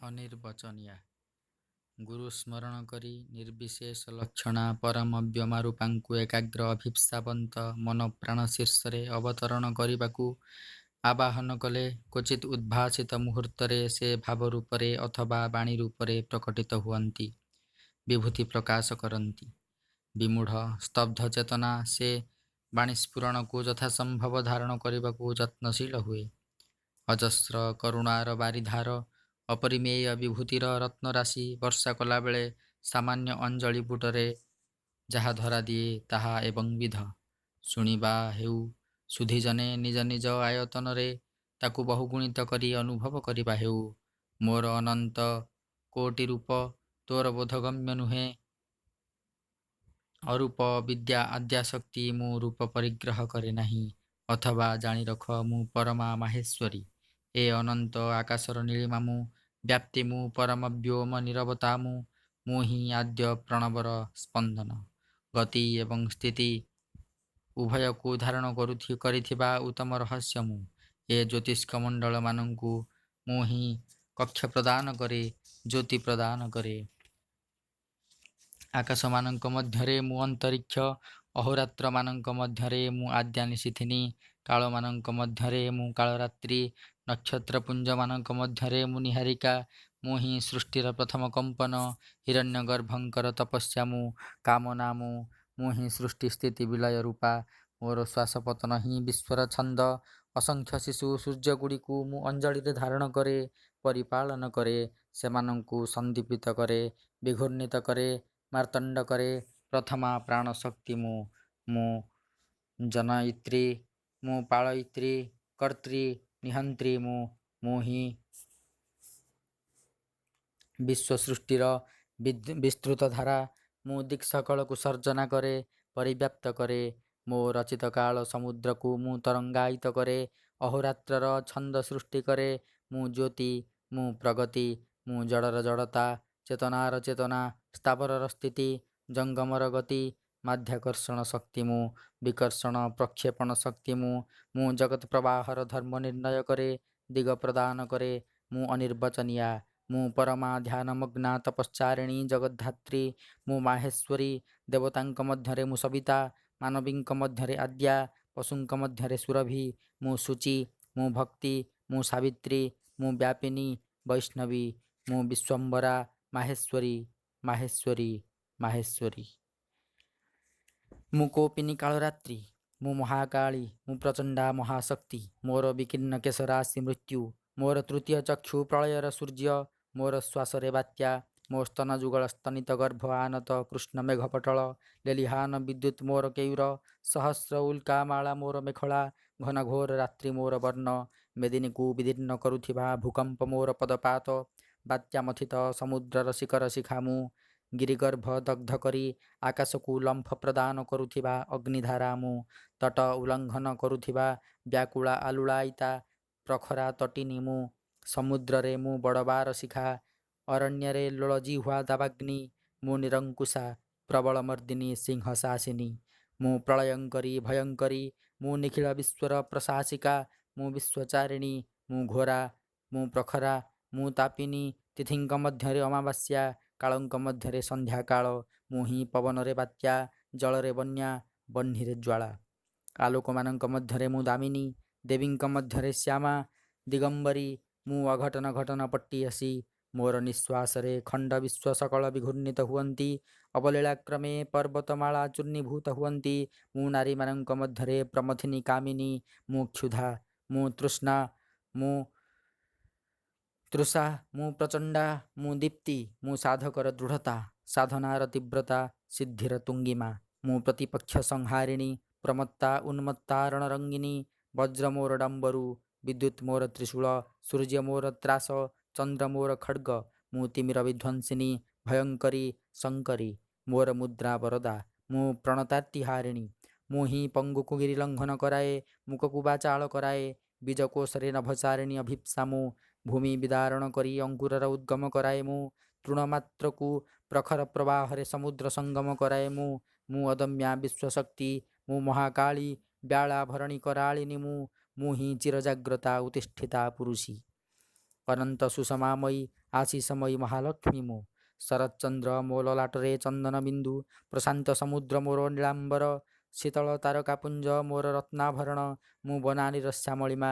ଅନିର୍ବଚନୀୟା। ଗୁରୁ ସ୍ମରଣ କରି ନିର୍ବିଶେଷ ଲକ୍ଷଣା ପରମବ୍ୟୋମରୂପାଙ୍କୁ ଏକାଗ୍ର ଅଭୀପ୍ସାବନ୍ତ ମନୋପ୍ରାଣ ଶୀର୍ଷରେ ଅବତରଣ କରିବାକୁ ଆବାହନ କଲେ କ୍ୱଚିତ୍ ଉଦ୍ଭାସିତ ମୁହୂର୍ତ୍ତରେ ସେ ଭାବରୂପରେ ଅଥବା ବାଣୀରୂପରେ ପ୍ରକଟିତ ହୁଅନ୍ତି, ବିଭୂତି ପ୍ରକାଶ କରନ୍ତି। ବିମୂଢ଼ ସ୍ତବ୍ଧ ଚେତନା ସେ ବାଣୀସ୍ଫୁରଣକୁ ଯଥାସମ୍ଭବ ଧାରଣ କରିବାକୁ ଯତ୍ନଶୀଳ ହୁଏ। ଅଜସ୍ର କରୁଣାର ବାରିଧାର ଅପରିମେୟ ବିଭୂତିର ରତ୍ନରାଶି ବର୍ଷା କଲାବେଳେ ସାମାନ୍ୟ ଅଞ୍ଜଳି ପୁଟରେ ଯାହା ଧରାଦିଏ, ତାହା ଏବଂବିଧ। ଶୁଣିବା ହେଉ, ସୁଧୀଜନେ ନିଜ ନିଜ ଆୟତନରେ ତାକୁ ବହୁଗୁଣିତ କରି ଅନୁଭବ କରିବା ହେଉ। ମୋର ଅନନ୍ତ କୋଟି ରୂପ ତୋର ବୋଧଗମ୍ୟ ନୁହେଁ। ଅରୂପ ଅବିଦ୍ୟା ଆଦ୍ୟାଶକ୍ତି ମୁଁ ରୂପ ପରିଗ୍ରହ କରେ ନାହିଁ। ଅଥବା ଜାଣିରଖ, ମୁଁ ପରମା ମାହେଶ୍ୱରୀ। ଏ ଅନନ୍ତ ଆକାଶର ନୀଳିମା ମୁଁ, ବ୍ୟାପ୍ତି ମୁଁ, ପରମ ବ୍ୟୋମ ନୀରବତା ମୁଁ। ମୁଁ ହିଁ ଆଦ୍ୟ ପ୍ରଣବର ସ୍ପନ୍ଦନ। ଗତି ଏବଂ ସ୍ଥିତି ଉଭୟକୁ ଧାରଣ କରିଥିବା ଉତ୍ତମ ରହସ୍ୟ ମୁଁ। ଏ ଜ୍ୟୋତିଷ୍କମଣ୍ଡଳମାନଙ୍କୁ ମୁଁ ହିଁ କକ୍ଷ ପ୍ରଦାନ କରେ, ଜ୍ୟୋତି ପ୍ରଦାନ କରେ। ଆକାଶମାନଙ୍କ ମଧ୍ୟରେ ମୁଁ ଅନ୍ତରୀକ୍ଷ, ଅହୋରାତ୍ରମାନଙ୍କ ମଧ୍ୟରେ ମୁଁ ଆଦ୍ୟା ନିଶୀଥିନୀ, କାଳମାନଙ୍କ ମଧ୍ୟରେ ମୁଁ କାଳରାତ୍ରି, ନକ୍ଷତ୍ରପୁଞ୍ଜମାନଙ୍କ ମଧ୍ୟରେ ମୁଁ ନୀହାରିକା। ମୁଁ ହିଁ ସୃଷ୍ଟିର ପ୍ରଥମ କମ୍ପନ, ହିରଣ୍ୟଗର୍ଭଙ୍କର ତପସ୍ୟା ମୁଁ, କାମନା ମୁଁ। ମୁଁ ହିଁ ସୃଷ୍ଟି ସ୍ଥିତି ବିଲୟ ରୂପା। ମୋର ଶ୍ୱାସପତନ ହିଁ ବିଶ୍ୱର ଛନ୍ଦ। ଅସଂଖ୍ୟ ଶିଶୁ ସୂର୍ଯ୍ୟଗୁଡ଼ିକୁ ମୁଁ ଅଞ୍ଜଳିରେ ଧାରଣ କରେ, ପରିପାଳନ କରେ, ସେମାନଙ୍କୁ ସନ୍ଦୀପିତ କରେ, ବିଘୂର୍ଣ୍ଣିତ କରେ, ମାର୍ତ୍ତଣ୍ଡ କରେ। ପ୍ରଥମା ପ୍ରାଣଶକ୍ତି ମୁଁ। ମୁଁ ଜନୟିତ୍ରୀ, ମୁଁ ପାଳୟିତ୍ରୀ, କର୍ତ୍ରୀ, ନିହନ୍ତ୍ରୀ ମୁଁ। ମୁଁ ହିଁ ବିଶ୍ୱସୃଷ୍ଟିର ବିସ୍ତୃତ ଧାରା। ମୁଁ ଦିକ୍ସକଳକୁ ସର୍ଜନା କରେ, ପରିବ୍ୟାପ୍ତ କରେ। ମୋ ରଚିତ କାଳ ସମୁଦ୍ରକୁ ମୁଁ ତରଙ୍ଗାୟିତ କରେ, ଅହୋରାତ୍ରର ଛନ୍ଦ ସୃଷ୍ଟି କରେ। ମୁଁ ଜ୍ୟୋତି, ମୁଁ ପ୍ରଗତି, ମୁଁ ଜଡ଼ର ଜଡ଼ତା, ଚେତନାର ଚେତନା, ସ୍ଥାବରର ସ୍ଥିତି, ଜଙ୍ଗମର ଗତି, ମାଧ୍ୟାକର୍ଷଣ ଶକ୍ତି ମୁଁ, ବିକର୍ଷଣ ପ୍ରକ୍ଷେପଣ ଶକ୍ତି ମୁଁ। ମୁଁ ଜଗତ୍ ପ୍ରବାହର ଧର୍ମ ନିର୍ଣ୍ଣୟ କରେ, ଦିଗ ପ୍ରଦାନ କରେ। ମୁଁ ଅନିର୍ବଚନୀୟା। ମୁଁ ପରମା ଧ୍ୟାନମଗ୍ନା ତପଶ୍ଚାରିଣୀ ଜଗଦ୍ଧାତ୍ରୀ। ମୁଁ ମାହେଶ୍ୱରୀ। ଦେବତାଙ୍କ ମଧ୍ୟରେ ମୁଁ ସବିତା, ମାନବୀଙ୍କ ମଧ୍ୟରେ ଆଦ୍ୟା, ପଶୁଙ୍କ ମଧ୍ୟରେ ସୁରଭି। ମୁଁ ଶୁଚି, ମୁଁ ଭକ୍ତି, ମୁଁ ସାବିତ୍ରୀ, ମୁଁ ବ୍ୟାପିନୀ ବୈଷ୍ଣବୀ, ମୁଁ ବିଶ୍ୱମ୍ଭରା ମାହେଶ୍ୱରୀ, ମାହେଶ୍ୱରୀ, ମାହେଶ୍ୱରୀ। ମୁଁ କୋପିନୀ କାଳରାତ୍ରି, ମୁଁ ମହାକାଳୀ, ମୁଁ ପ୍ରଚଣ୍ଡା ମହାଶକ୍ତି। ମୋର ବିକୀର୍ଣ୍ଣ କେଶରାଶି ମୃତ୍ୟୁ, ମୋର ତୃତୀୟ ଚକ୍ଷୁ ପ୍ରଳୟର ସୂର୍ଯ୍ୟ, ମୋର ଶ୍ୱାସରେ ବାତ୍ୟା, ମୋ ସ୍ତନଯୁଗଳ ସ୍ତନିତ ଗର୍ଭ ଆନତ କୃଷ୍ଣ ମେଘପଟଳ, ଲେଲିହାନ ବିଦ୍ୟୁତ୍ ମୋର କେୟୁର, ସହସ୍ର ଉଲ୍କାମାଳା ମୋର ମେଖଳା, ଘନଘୋର ରାତ୍ରି ମୋର ବର୍ଣ୍ଣ, ମେଦିନୀକୁ ବିଦୀର୍ଣ୍ଣ କରୁଥିବା ଭୂକମ୍ପ ମୋର ପଦପାତ, ବାତ୍ୟାମଥିତ ସମୁଦ୍ରର ଶିଖର ଶିଖା ମୁଁ, ଗିରିଗର୍ଭ ଦଗ୍ଧ କରି ଆକାଶକୁ ଲମ୍ଫ ପ୍ରଦାନ କରୁଥିବା ଅଗ୍ନିଧାରା ମୁଁ, ତଟ ଉଲ୍ଲଙ୍ଘନ କରୁଥିବା ବ୍ୟାକୁଳା ଆଲୁଳାୟିତା ପ୍ରଖରା ତଟିନୀ ମୁଁ, ସମୁଦ୍ରରେ ମୁଁ ବଡ଼ବାର ଶିଖା, ଅରଣ୍ୟରେ ଲୋଳଜିହ୍ୱା ଦାବାଗ୍ନି, ମୁଁ ନିରଙ୍କୁଶା ପ୍ରବଳମର୍ଦିନୀ ସିଂହଶାସିନୀ, ମୁଁ ପ୍ରଳୟଙ୍କରୀ ଭୟଙ୍କରୀ, ମୁଁ ନିଖିଳ ବିଶ୍ୱର ପ୍ରଶାସିକା, ମୁଁ ବିଶ୍ୱଚାରିଣୀ, ମୁଁ ଘୋରା, ମୁଁ ପ୍ରଖରା, ମୁଁ ତାପିନୀ, ତିଥିଙ୍କ ମଧ୍ୟରେ ଅମାବାସ୍ୟା, କାଳଙ୍କ ମଧ୍ୟରେ ସନ୍ଧ୍ୟାକାଳ, ମୁଁ ହିଁ ପବନରେ ବାତ୍ୟା, ଜଳରେ ବନ୍ୟା, ବହ୍ନିରେ ଜ୍ୱାଳା। ଆଲୋକମାନଙ୍କ ମଧ୍ୟରେ ମୁଁ ଦାମିନୀ, ଦେବୀଙ୍କ ମଧ୍ୟରେ ଶ୍ୟାମା, ଦିଗମ୍ବରୀ, ମୁଁ ଅଘଟନ ଘଟନ ପଟ୍ଟିୟସୀ। ମୋର ନିଃଶ୍ୱାସରେ ଖଣ୍ଡ ବିଶ୍ୱ ସକଳ ବିଘୂର୍ଣ୍ଣିତ ହୁଅନ୍ତି, ଅବଲୀଳାକ୍ରମେ ପର୍ବତମାଳା ଚୂର୍ଣ୍ଣୀଭୂତ ହୁଅନ୍ତି। ମୁଁ ନାରୀମାନଙ୍କ ମଧ୍ୟରେ ପ୍ରମଥିନୀ କାମିନୀ, ମୁଁ କ୍ଷୁଧା, ମୁଁ ତୃଷ୍ଣା, ମୁଁ ତୃଷା, ମୁଁ ପ୍ରଚଣ୍ଡା, ମୁଁ ଦୀପ୍ତି, ମୁଁ ସାଧକର ଦୃଢ଼ତା, ସାଧନାର ତୀବ୍ରତା, ସିଦ୍ଧିର ତୁଙ୍ଗିମା, ମୁଁ ପ୍ରତିପକ୍ଷ ସଂହାରିଣୀ, ପ୍ରମତ୍ତା ଉନ୍ମତ୍ତା ରଣରଙ୍ଗିନୀ। ବଜ୍ର ମୋର ଡମ୍ବରୁ, ବିଦ୍ୟୁତ୍ ମୋର ତ୍ରିଶୂଳ, ସୂର୍ଯ୍ୟ ମୋର ତ୍ରାସ, ଚନ୍ଦ୍ର ମୋର ଖଡ଼୍ଗ, ମୁଁ ତିମିର ବିଧ୍ୱଂସିନୀ, ଭୟଙ୍କରୀ, ଶଙ୍କରୀ। ମୋର ମୁଦ୍ରା ବରଦା, ମୁଁ ପ୍ରଣତାର୍ତିହାରିଣୀ। ମୁଁ ହିଁ ପଙ୍ଗୁକୁ ଗିରି ଲଙ୍ଘନ କରାଏ, ମୂକକୁ ବାଚାଳ କରାଏ, ବୀଜକୋଷରେ ନଭଚାରିଣୀ ଅଭୀପ୍ସା ମୁଁ, ଭୂମି ବିଦାରଣ କରି ଅଙ୍କୁରର ଉଦ୍ଗମ କରାଏ ମୁଁ, ତୃଣମାତ୍ରକୁ ପ୍ରଖର ପ୍ରବାହରେ ସମୁଦ୍ର ସଙ୍ଗମ କରାଏ ମୁଁ। ମୁଁ ଅଦମ୍ୟା ବିଶ୍ୱଶକ୍ତି, ମୁଁ ମହାକାଳୀ, ବ୍ୟାଳାଭରଣୀ କରାଳିନୀ ମୁଁ। ମୁଁ ହିଁ ଚିରଜାଗ୍ରତା ଉତ୍ତିଷ୍ଠିତା ପୁରୁଷୀ। ଅନନ୍ତ ସୁଷମାମୟୀ, ଆଶିଷମୟୀ ମହାଲକ୍ଷ୍ମୀ ମୁଁ। ଶରତଚନ୍ଦ୍ର ମୋ ଲଲାଟରେ ଚନ୍ଦନ ବିନ୍ଦୁ, ପ୍ରଶାନ୍ତ ସମୁଦ୍ର ମୋର ନୀଳାମ୍ବର, ଶୀତଳ ତାରକାପୁଞ୍ଜ ମୋର ରତ୍ନାଭରଣ। ମୁଁ ବନାନୀର ଶ୍ୟାମଳିମା,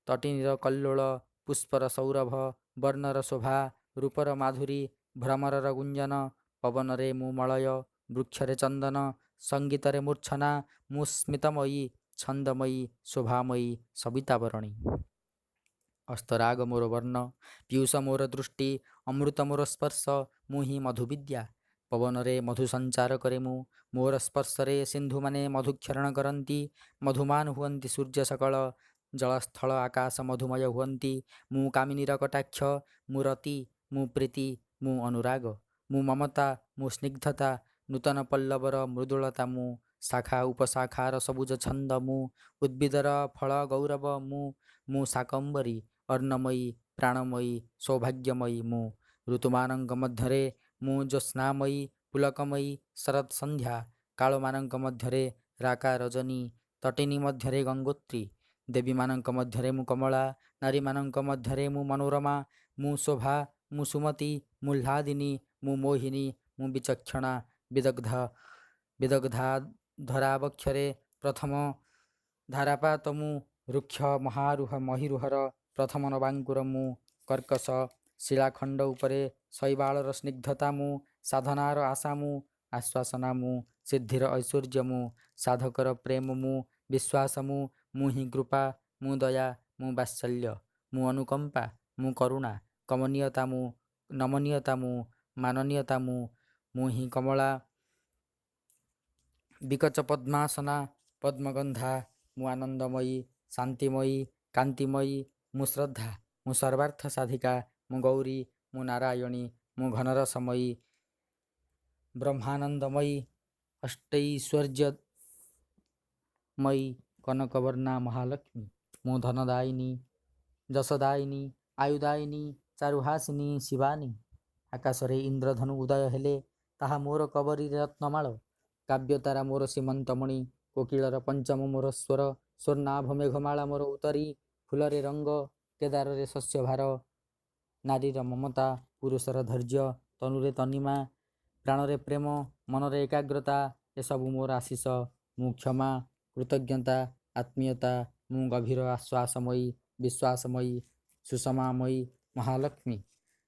ତଟିନୀର କଲ୍ଲୋଳ, ପୁଷ୍ପର ସୌରଭ, ବର୍ଣ୍ଣର ଶୋଭା, ରୂପର ମାଧୁରୀ, ଭ୍ରମରର ଗୁଞ୍ଜନ। ପବନରେ ମୁଁ ମଳୟ, ବୃକ୍ଷରେ ଚନ୍ଦନ, ସଙ୍ଗୀତରେ ମୂର୍ଚ୍ଛନା। ମୁଁ ସ୍ମିତମୟୀ, ଛନ୍ଦମୟୀ, ଶୋଭାମୟୀ ସବିତାବରଣୀ। ଅସ୍ତରାଗ ମୋର ବର୍ଣ୍ଣ, ପୀୟୂଷ ମୋର ଦୃଷ୍ଟି, ଅମୃତ ମୋର ସ୍ପର୍ଶ। ମୁଁ ହିଁ ମଧୁବିଦ୍ୟା। ପବନରେ ମଧୁ ସଞ୍ଚାର କରେ ମୁଁ। ମୋର ସ୍ପର୍ଶରେ ସିନ୍ଧୁମାନେ ମଧୁକ୍ଷରଣ କରନ୍ତି, ମଧୁମାନ ହୁଅନ୍ତି ସୂର୍ଯ୍ୟ ସକଳ, ଜଳସ୍ଥଳ ଆକାଶ ମଧୁମୟ ହୁଅନ୍ତି। ମୁଁ କାମିନୀର କଟାକ୍ଷ, ମୁଁ ରତି, ମୁଁ ପ୍ରୀତି, ମୁଁ ଅନୁରାଗ, ମୁଁ ମମତା, ମୁଁ ସ୍ନିଗ୍ଧତା, ନୂତନ ପଲ୍ଲବର ମୃଦୁଳତା ମୁଁ, ଶାଖା ଉପଶାଖାର ସବୁଜ ଛନ୍ଦ ମୁଁ, ଉଦ୍ଭିଦର ଫଳ ଗୌରବ ମୁଁ। ମୁଁ ଶାକମ୍ବରୀ, ଅର୍ଣ୍ଣମୟୀ, ପ୍ରାଣମୟୀ, ସୌଭାଗ୍ୟମୟୀ ମୁଁ। ଋତୁମାନଙ୍କ ମଧ୍ୟରେ ମୁଁ ଜ୍ୟୋତ୍ସ୍ନାମୟୀ, ପୁଲକମୟୀ ଶରତ ସନ୍ଧ୍ୟା, କାଳମାନଙ୍କ ମଧ୍ୟରେ ରାକା ରଜନୀ, ତଟିନୀ ମଧ୍ୟରେ ଗଙ୍ଗୋତ୍ରୀ। ଦେବୀମାନଙ୍କ ମଧ୍ୟରେ ମୁଁ କମଳା, ନାରୀମାନଙ୍କ ମଧ୍ୟରେ ମୁଁ ମନୋରମା। ମୁଁ ଶୋଭା, ମୁଁ ସୁମତି, ମୁଁ ହ୍ଲାଦିନୀ, ମୁଁ ମୋହିନୀ, ମୁଁ ବିଚକ୍ଷଣା। ବିଦଗ୍ଧ ବିଦଗ୍ଧା ଧରାବକ୍ଷରେ ପ୍ରଥମ ଧାରାପାତ ମୁଁ, ରୁକ୍ଷ ମହାରୁହ ମହିରୁହର ପ୍ରଥମ ନବାଙ୍କୁର ମୁଁ, କର୍କଶ ଶିଳାଖଣ୍ଡ ଉପରେ ଶୈବାଳର ସ୍ନିଗ୍ଧତା ମୁଁ, ସାଧନାର ଆଶା ମୁଁ, ଆଶ୍ୱାସନା ମୁଁ, ସିଦ୍ଧିର ଐଶ୍ୱର୍ଯ୍ୟ ମୁଁ, ସାଧକର ପ୍ରେମ ମୁଁ, ବିଶ୍ୱାସ ମୁଁ। ମୁଁ ହିଁ କୃପା, ମୁଁ ଦୟା, ମୁଁ ବାତ୍ସଲ୍ୟ, ମୁଁ ଅନୁକମ୍ପା, ମୁଁ କରୁଣା, କମନୀୟତା ମୁଁ, ନମନୀୟତା ମୁଁ, ମାନନୀୟତା ମୁଁ। ମୁଁ ହିଁ କମଳା ବିକଚ ପଦ୍ମାସନା ପଦ୍ମଗନ୍ଧା। ମୁଁ ଆନନ୍ଦମୟୀ, ଶାନ୍ତିମୟୀ, କାନ୍ତିମୟୀ। ମୁଁ ଶ୍ରଦ୍ଧା, ମୁଁ ସର୍ବାର୍ଥ ସାଧିକା, ମୁଁ ଗୌରୀ, ମୁଁ ନାରାୟଣୀ। ମୁଁ ଘନରସମୟୀ, ବ୍ରହ୍ମାନନ୍ଦମୟୀ, ଅଷ୍ଟୈଶ୍ୱର୍ଯ୍ୟମୟୀ କନକବର୍ଣ୍ଣା ମହାଲକ୍ଷ୍ମୀ। ମୁଁ ଧନଦାୟିନୀ, ଯଶଦାୟିନୀ, ଆୟୁଦାୟିନୀ, ଚାରୁହାସିନୀ ଶିବାନୀ। ଆକାଶରେ ଇନ୍ଦ୍ରଧନୁ ଉଦୟ ହେଲେ ତାହା ମୋର କବରୀରେ ରତ୍ନମାଳ। କାବ୍ୟତାରା ମୋର ସୀମନ୍ତମଣି, କୋକିଳର ପଞ୍ଚମ ମୋର ସ୍ୱର, ସ୍ୱର୍ଣ୍ଣାଭ ମେଘମାଳା ମୋର ଉତ୍ତରୀ, ଫୁଲରେ ରଙ୍ଗ, କେଦାରରେ ଶସ୍ୟଭାର। ନାରୀର ମମତା, ପୁରୁଷର ଧୈର୍ଯ୍ୟ, ତନୁରେ ତନିମା, ପ୍ରାଣରେ ପ୍ରେମ, ମନରେ ଏକାଗ୍ରତା, ଏସବୁ ମୋର ଆଶିଷ। ମୁଁ କ୍ଷମା, କୃତଜ୍ଞତା, ଆତ୍ମୀୟତା। ମୁଁ ଗଭୀର ଆଶ୍ୱାସମୟୀ, ବିଶ୍ୱାସମୟୀ, ସୁଷମାମୟୀ ମହାଲକ୍ଷ୍ମୀ।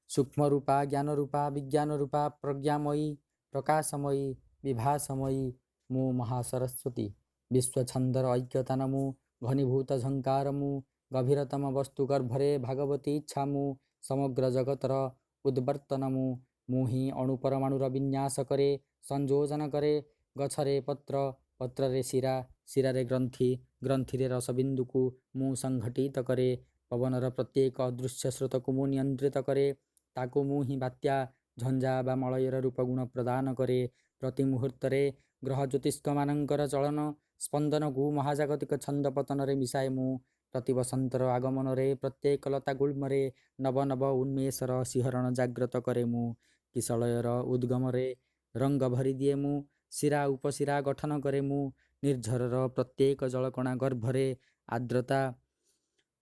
ସୂକ୍ଷ୍ମରୂପା, ଜ୍ଞାନରୂପା, ବିଜ୍ଞାନରୂପା, ପ୍ରଜ୍ଞାମୟୀ, ପ୍ରକାଶମୟୀ, ବିଭାସମୟୀ ମୁଁ ମହାସରସ୍ୱତୀ। ବିଶ୍ୱଛନ୍ଦର ଐକ୍ୟତାନ ମୁଁ, ଘନୀଭୂତ ଝଙ୍କାର ମୁଁ, ଗଭୀରତମ ବସ୍ତୁ ଗର୍ଭରେ ଭାଗବତୀ ଇଚ୍ଛା ମୁଁ, ସମଗ୍ର ଜଗତର ଉଦ୍ବର୍ତ୍ତନ ମୁଁ। ମୁଁ ହିଁ ଅଣୁ ପରମାଣୁର ବିନ୍ୟାସ କରେ, ସଂଯୋଜନ କରେ। ଗଛରେ ପତ୍ର, ପତ୍ରରେ ଶିରା, ଶିରାରେ ଗ୍ରନ୍ଥି, ଗ୍ରନ୍ଥିରେ ରସବିନ୍ଦୁକୁ ମୁଁ ସଂଘଟିତ କରେ। ପବନର ପ୍ରତ୍ୟେକ ଅଦୃଶ୍ୟ ସ୍ରୋତକୁ ମୁଁ ନିୟନ୍ତ୍ରିତ କରେ। ତାକୁ ମୁଁ ହିଁ ବାତ୍ୟା, ଝଞ୍ଜା ବା ମଳୟର ରୂପଗୁଣ ପ୍ରଦାନ କରେ। ପ୍ରତି ମୁହୂର୍ତ୍ତରେ ଗ୍ରହ ଜ୍ୟୋତିଷ୍କମାନଙ୍କର ଚଳନ ସ୍ପନ୍ଦନକୁ ମହାଜାଗତିକ ଛନ୍ଦପତନରେ ମିଶାଏ ମୁଁ। ପ୍ରତି ବସନ୍ତର ଆଗମନରେ ପ୍ରତ୍ୟେକ ଲତା ଗୁଳ୍ମରେ ନବ ନବ ଉନ୍ମେଷର ଶିହରଣ ଜାଗ୍ରତ କରେ ମୁଁ। କିଶଳୟର ଉଦ୍ଗମରେ ରଙ୍ଗ ଭରିଦିଏ ମୁଁ, ଶିରା ଉପଶିରା ଗଠନ କରେ ମୁଁ। ନିର୍ଝରର ପ୍ରତ୍ୟେକ ଜଳକଣା ଗର୍ଭରେ ଆର୍ଦ୍ରତା,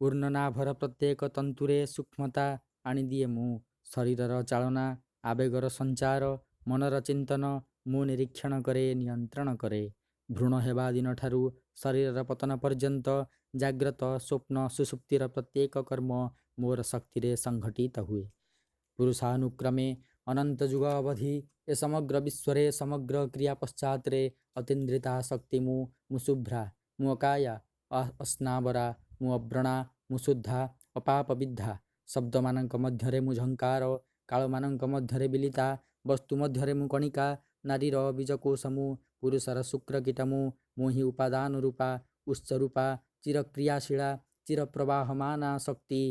ଉର୍ଣ୍ଣନାଭର ପ୍ରତ୍ୟେକ ତନ୍ତୁରେ ସୂକ୍ଷ୍ମତା ଆଣିଦିଏ ମୁଁ। ଶରୀରର ଚାଳନା, ଆବେଗର ସଞ୍ଚାର, ମନର ଚିନ୍ତନ ମୁଁ ନିରୀକ୍ଷଣ କରେ, ନିୟନ୍ତ୍ରଣ କରେ। ଭ୍ରୂଣ ହେବା ଦିନଠାରୁ ଶରୀରର ପତନ ପର୍ଯ୍ୟନ୍ତ ଜାଗ୍ରତ, ସ୍ୱପ୍ନ, ସୁଷୁପ୍ତିର ପ୍ରତ୍ୟେକ କର୍ମ ମୋର ଶକ୍ତିରେ ସଂଘଟିତ ହୁଏ। ପୁରୁଷାନୁକ୍ରମେ ଅନନ୍ତ ଯୁଗ ଅବଧି ଏ ସମଗ୍ର ବିଶ୍ୱରେ ସମଗ୍ର କ୍ରିୟା ପଶ୍ଚାତରେ ଅତୀନ୍ଦ୍ରିତା ଶକ୍ତି ମୁଁ। ମୁଁ ଶୁଭ୍ରା, ମୁଁ ଅକାୟା, ଅସ୍ନାବରା, ମୁଁ ଅବ୍ରଣା, ମୁଁ ଶୁଦ୍ଧା, ଅପାପବିଦ୍ଧା। ଶବ୍ଦମାନଙ୍କ ମଧ୍ୟରେ ମୁଁ ଝଙ୍କାର, କାଳମାନଙ୍କ ମଧ୍ୟରେ ବିଲିତା, ବସ୍ତୁ ମଧ୍ୟରେ ମୁଁ କଣିକା, ନାରୀର ବୀଜକୋଷ ମୁଁ, ପୁରୁଷର ଶୁକ୍ରକୀଟ ମୁଁ। ମୁଁ ହିଁ ଉପାଦାନ ରୂପା, ଉତ୍ସ ରୂପା, ଚିରକ୍ରିୟାଶୀଳା, ଚିରପ୍ରବାହମାନା ଶକ୍ତି,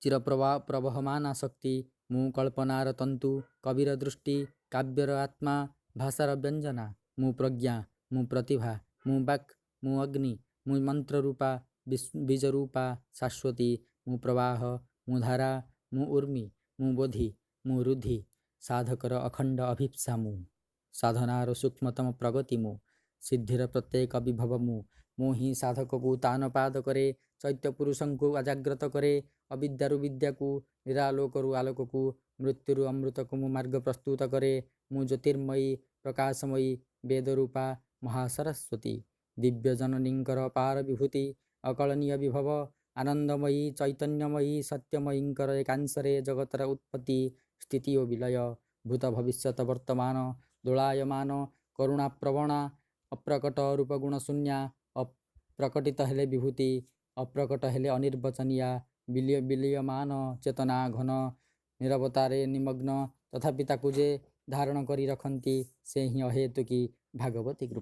ଚିରପ୍ରବହମାନା ଶକ୍ତି। ମୁଁ କଳ୍ପନାର ତନ୍ତୁ, କବିର ଦୃଷ୍ଟି, କାବ୍ୟର ଆତ୍ମା, ଭାଷାର ବ୍ୟଞ୍ଜନା। ମୁଁ ପ୍ରଜ୍ଞା, ମୁଁ ପ୍ରତିଭା, ମୁଁ ବାକ୍, ମୁଁ ଅଗ୍ନି, ମୁଁ ମନ୍ତ୍ରରୂପା, ବୀଜରୂପା ଶାଶ୍ୱତୀ। ମୁଁ ପ୍ରବାହ, ମୁଁ ଧାରା, ମୁଁ ଉର୍ମି, ମୁଁ ବୋଧି, ମୁଁ ରୁଧି। ସାଧକର ଅଖଣ୍ଡ ଅଭୀପ୍ସା ମୁଁ, ସାଧନାର ସୂକ୍ଷ୍ମତମ ପ୍ରଗତି ମୁଁ, ସିଦ୍ଧିର ପ୍ରତ୍ୟେକ ବିଭବ ମୁଁ। ମୁଁ ହିଁ ସାଧକକୁ ତାନପାଦ କରେ, ଚୈତ୍ୟ ପୁରୁଷଙ୍କୁ ଜାଗ୍ରତ କରେ। ଅବିଦ୍ୟାରୁ ବିଦ୍ୟାକୁ, ନିରାଲୋକରୁ ଆଲୋକକୁ, ମୃତ୍ୟୁରୁ ଅମୃତକୁ ମୁଁ ମାର୍ଗ ପ୍ରସ୍ତୁତ କରେ। ମୁଁ ଜ୍ୟୋତିର୍ମୟୀ, ପ୍ରକାଶମୟୀ, ବେଦରୂପା ମହାସରସ୍ୱତୀ। ଦିବ୍ୟ ଜନନୀଙ୍କର ଅପାର ବିଭୂତି, ଅକଳନୀୟ ବିଭବ, ଆନନ୍ଦମୟୀ, ଚୈତନ୍ୟମୟୀ, ସତ୍ୟମୟୀଙ୍କର ଏକାଂଶରେ ଜଗତର ଉତ୍ପତ୍ତି, ସ୍ଥିତି ଓ ବିଲୟ। ଭୂତ, ଭବିଷ୍ୟତ, ବର୍ତ୍ତମାନ, ଦୋଳାୟମାନ, କରୁଣାପ୍ରବଣା, ଅପ୍ରକଟ ରୂପଗୁଣ ଶୂନ୍ୟା, ଅପ୍ରକଟିତ ହେଲେ ବିଭୂତି, ଅପ୍ରକଟ ହେଲେ ଅନିର୍ବଚନୀୟା, ବିଲୀୟମାନ ଚେତନା ଘନ ନିରବତାରେ ନିମଗ୍ନ, ତଥାପି ତାକୁ ଯେ ଧାରଣ କରି ରଖନ୍ତି, ସେ ହିଁ ଅହେତୁକୀ ଭାଗବତୀ କୃପା।